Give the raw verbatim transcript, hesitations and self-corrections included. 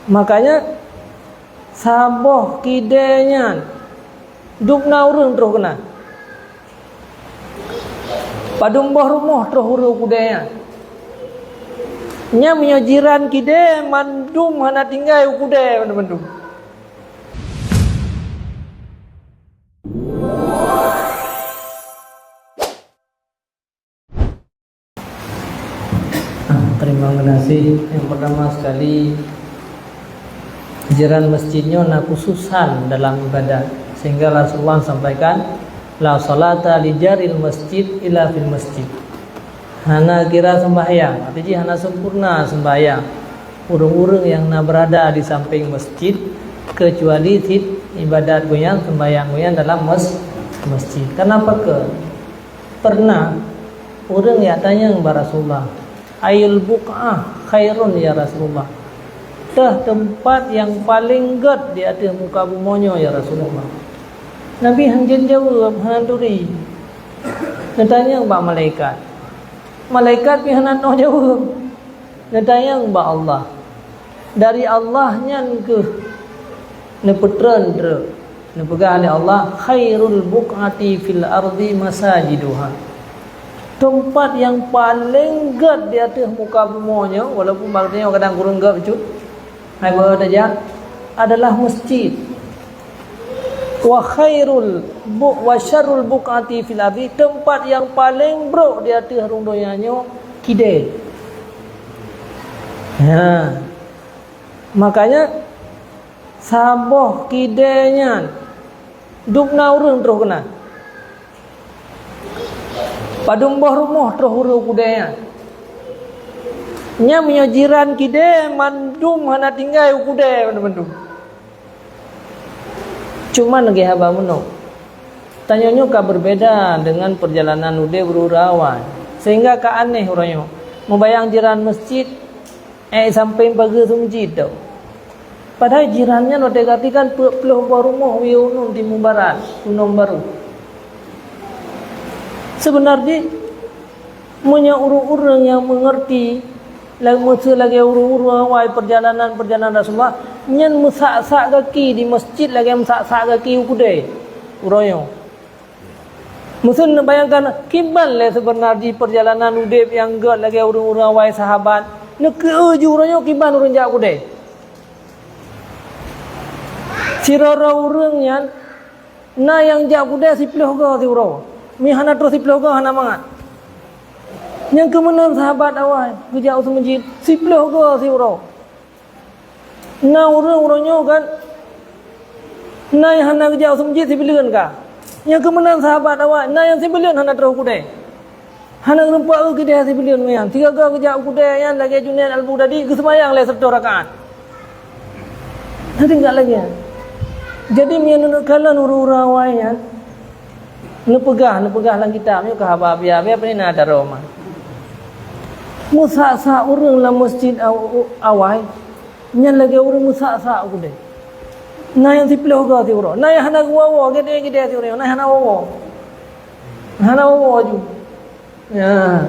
Makanya, saboh kidée nyan dub na ureuëng troh keunan. Padum boh rumoh troh ureuëng u kudée nyan. Nyan meunyoe jiran kidée mandum hana tinggai u kudée mandum-mandum. Terima kasih. Yang pertama sekali, jiran masjid nyoe na khususan dalam ibadat, sehingga Rasulullah sampaikan, "La salata li jaril masjid illa fil masjid." Hana kira sembahyang, arti jih hana sempurna sembahyang ureuëng-ureuëng yang na berada di samping masjid, kecuali cit ibadat gobnyan, sembahyang gobnyan dalam mes-, masjid. Kenapa ke? Pernah ureuëng yak tanyong bak Rasulullah, "Ayul buq'ah khairun ya Rasulullah?" Teuh teumpat nyang paleng gét di ateueh muka bumoe nyoe, ya Rasulullah. Nabi hana jeuet jaweueb, hana turi. Neutanyong bak malaikat. Malaikat pih hana noe jaweueb. Neutanyong bak Allah. Dari Allah nyan keuh neupeutreun treuk. Neupeugah lé Allah, "Khairul buq'ati fil ardi masajiduha." Teumpat nyang paleng gét di ateueh muka bumoe nyoe, walaupun bak geutanyoe kadang kureueng gét bacut, hai bak geutanyoe, adalah masjid. "Wa khairul bu-, wa syarrul buq'ati fil ardi," teumpat nyang paleng brok di ateueh rhueng donya nyoe kidée. Ha. Makanya, saboh kidée nyan dub na ureuëng troh keunan. Padum boh rumoh troh ureuëng u kudée nyan. Nyan meunyoe jiran kidée mandum hana tinggai u kudée mandum-mandum. Cuman lagée haba meunoe, tanyoe nyoe ka berbeda dengan perjalanan udeb ureuëng awai, sehingga ka aneh uroe nyoe. Mubayang jiran masjid, eh, sampéng pageue seumeujid tau. Padahai jiran nyan watée gaki kan peuet ploh boh rumoh u Yunun Timu Barat, Gunong Barô. Seubeuna jih, meunyoe ureuëng-ureuëng nyang meungeurti, la-, meuseu lagée ureuëng-ureuëng awai perjalanan-perjalanan Rasulullah, nyan meusak-sak gaki di masjid lagée meusak-sak gaki u kudée uroe nyoe. Meuseu neubayangkan kiban lé seubeuna jih perjalanan udeb nyang gét lagée ureuëng-ureuëng awai sahabat, neukeu-eu jih uroe nyoe kiban ureuëng jak u kudée. Sidroe-droe ureuëng nyan na nyang jak u kudée siploh goe siuroe. Mi hana troh siploh goe hana mangat. Nyang keu meunan sahabat awai geujak u seumeujid siploh goe siuroe. Na ureuëng uroe nyoe kan, na nyang hana geujak u seumeujid sibuleuen ka. Nyang keu meunan sahabat awai, na nyang sibuleuen hana troh u kudée. Hana geureumpok eu keudeh sibuleuen nyan. Sigoe-goe geujak u kudée nyan lagée Junaid Al-Baghdadi geuseumayang lé sireutôh rakaat. Hana tinggai lagée nyan. Jadi meunyoe neukalon ureuëng-ureuëng awai nyan, neupeugah, neupeugah lam kitab nyoe keu haba biya-biya peue na daroe ma. Meusak-sak ureuëng lam masjid aw-, awai, nyan lagée ureuëng meusak-sak u kudée. Na nyang siploh goe siuroe, na nyang hana geuwoe-woe, gidée-gidée siuroe, na nyang hana woe-woe. Hana woe-woe ju. Ya.